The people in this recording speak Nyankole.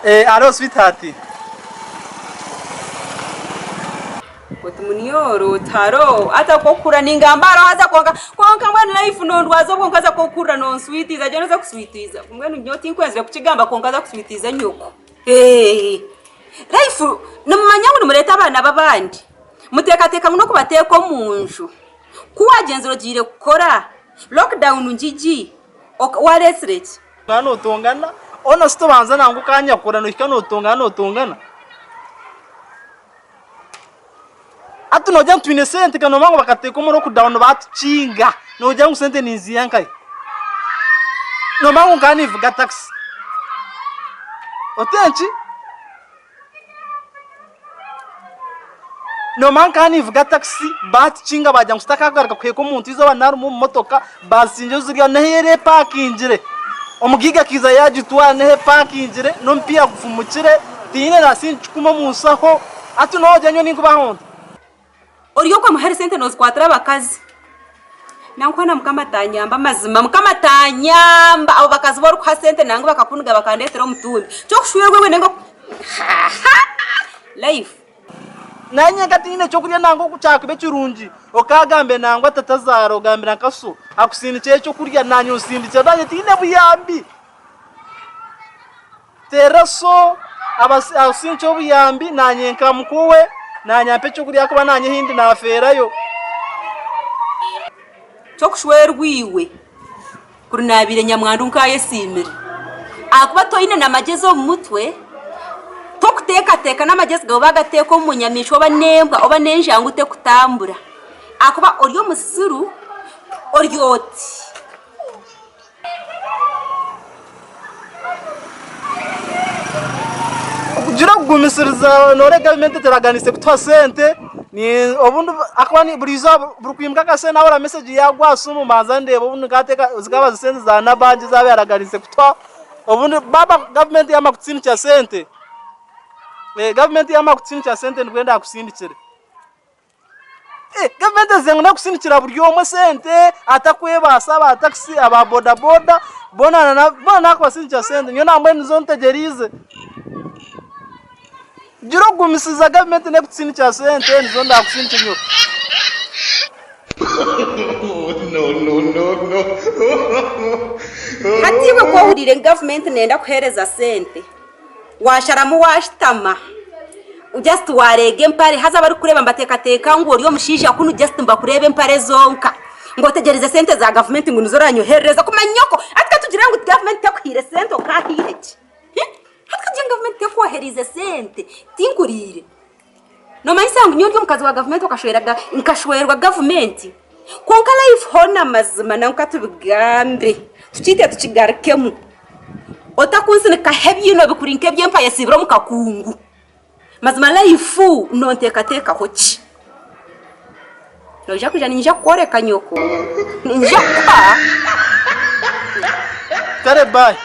Eh, alo sweetheart. Oti munyoro tihariho haza kwokukura ningamba hariho haza kwonka kwonka mbwenu life nondwaza obwo nkaza kwokuhurira nonswitiza gye noza kuswitiza mbwenu nyowe tinkwenzire kukigamba kwonka oza kuswitiza nyoko eeh life nimumanya ngu nimureeta abaana b'abandi muteekateeka ngu n'okubateeka omu nju ku wagyenzire ogiire kukora lockdown ngigi wareetsire ki? Naba notongana honestly tobanza nangwa okanyakura nohika notongana notongana. Hati nogira ngu twine sente kandi nomanya ngu bakateeka omu lockdown batukinga nogira ngu sente ninziiha nkahi? Nomanya ngu nkaba ninvuga taxi oti enki? Nomanya nkaba ninvuga taxi batukinga bagira ngu sitakagaruka kuheeka omuntu eizooba narimu omu motoka basinga ziriya n'ahu eri epakingire omugaiga akaiza yagitwara n'ahu epakingire n'omupiira gufumukire tihaine na sente kikumi omu nshaho hati nogira nyowe ninkubaho nta? Ori okwamuha esente nozikwatira abakazi. Nangwa hoona mukama atanyamba amazima mukama atanyamba abo bakazi bu orikuha sente nangwa bakakuniga bakandetera omutumbi kyokushwerwa iwe nenga life. Nanye nka tinyine kyokurya nangwa oku kyakuba ekirungi okagambe nangwa tatazaara ogambira nka so akusindikire ekyokurya nanye onsindikire nanye tinyine buyambi. Teera so akusindikye obuyambi nanye nka mukowe nanye ampe ekyokurya ahakuba nanye ahindi nafeerayo. Ky'okushwerwa iwe kuri naabaire nyamwandu nkaayesiimire ahakuba toine na magyezi omu mutwe, tokuteekateeka n'amagyezi gaawe baagateeka omu nyamaishwa oba n'embwa oba n'enjangu tekutambura ahakuba ori omusiru ori oti. Kugira okugumisiriza noreeba gavumenti eturaganise kutuha sente obundi ahakuba buri izooba buri kwimuka akasente nahurira mesegi yagwa aha simu mbanza ndeeba obundi nkateeka zikaba ziri sente za Nabangi ezi yaabaire araganise kutuha obundi baaba gavumenti yamara kutusindikira sente, gavumenti yamara kutusindikira sente nibwo erakusindikire. Gavumenti eizire ngu nekusindikira buri omwe sente atakwebaasa aba takisi aba boda boda boona nakubasindikira sente nyowe nambwenu nizo ntegyereize. Gira okugumisiriza gavumenti nekutusindikira sente nizo ndakusindikire nyowe. Hati iwe ku ohuriire ngu gavumenti neyenda kuheereza sente, Waasharamu waashutama just waareega empare haza abarikukureeba nibateekateeka ngu ori omushaija kunu just nibakureeba empare zonka ngu otegyerize sente za gavumenti ngu nizo oranyoherereza kumanya nyoko hati katugire ngu gavumenti tekuhaire sente okaahaire ki? Hati katugire ngu gavumenti tekwohereize sente tinkuriire. Noomanyisa ngu nyowe ndi omukazi wa gavumenti okashwera nkashwerwa gavumenti? Kwonka life hoona amazima nangwa katubigambe tukiite tukigarukemu otakunsinikaho ebiino bikuri nk'eby'empaya esiibire omu kakungu. Mazima life nonteekateekaho ki? Noija kwija niinyija kukworeka nyoko, niinyija kukuha. Kare bye.